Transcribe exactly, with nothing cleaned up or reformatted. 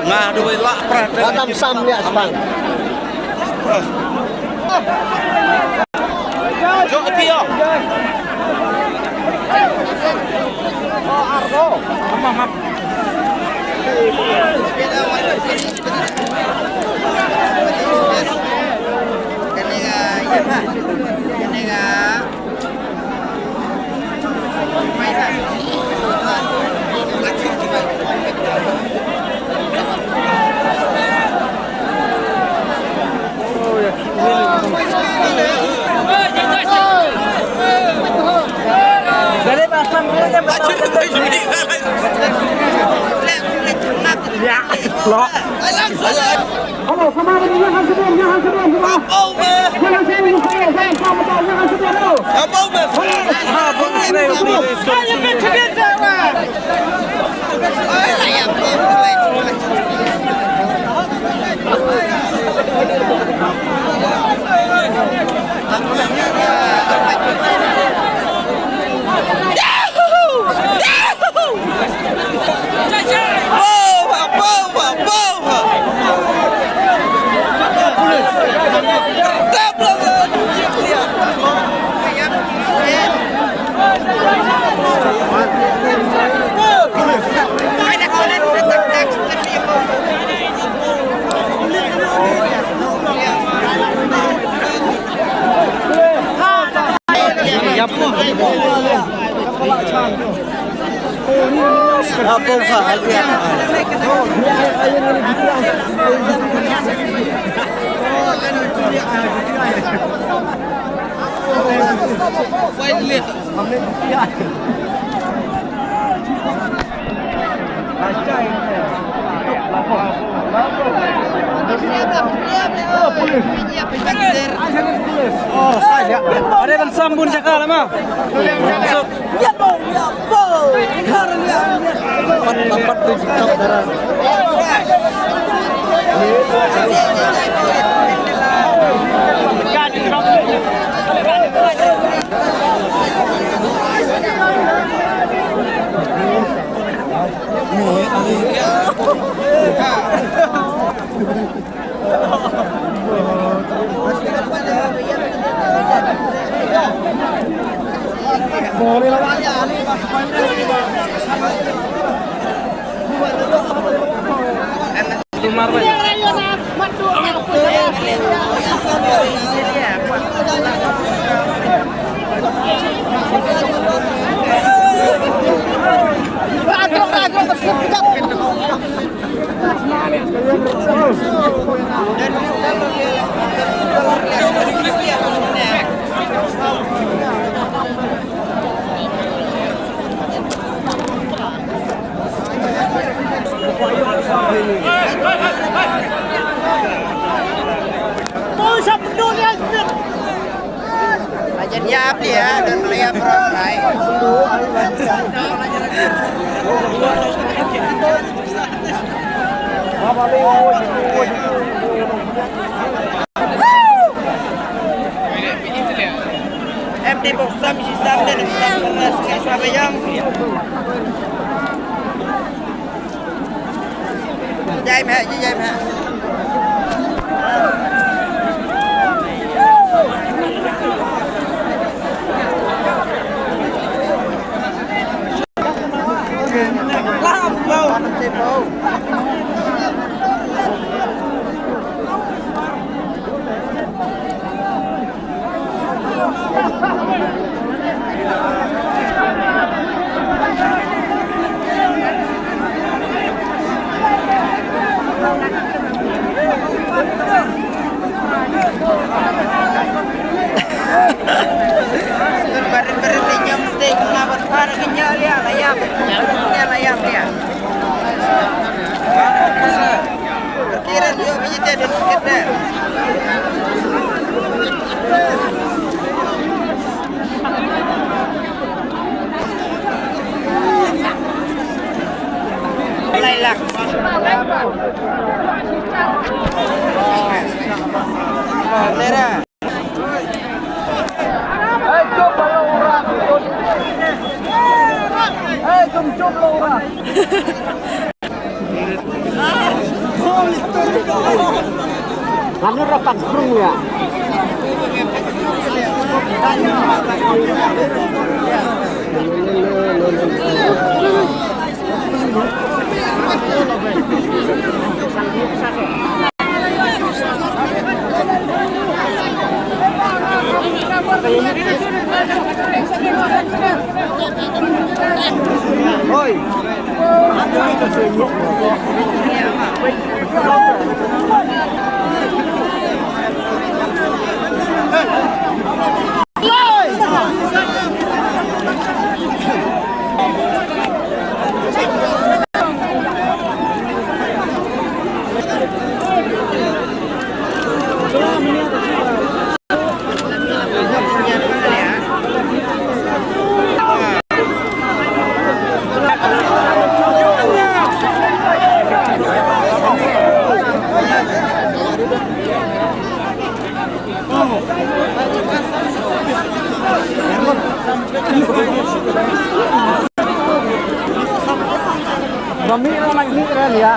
Nga doi lah prat. Adam sam liat bang. Jok ti yo. Are ban sam bun jaka lama. Ajan ya, apa ya? Dan melihat orang lain. Em di bok sam shi sam de sam na ska swa bayam. Jai meh, jai meh. Barit-barit ni nyam te kena berpar ke nyal ya, layam. Nyal layam ya. Kiran yo biji te den kete. Lai lak. Tera. Rapat brung ya. Hoi. Ba mih lang, mih lang ya.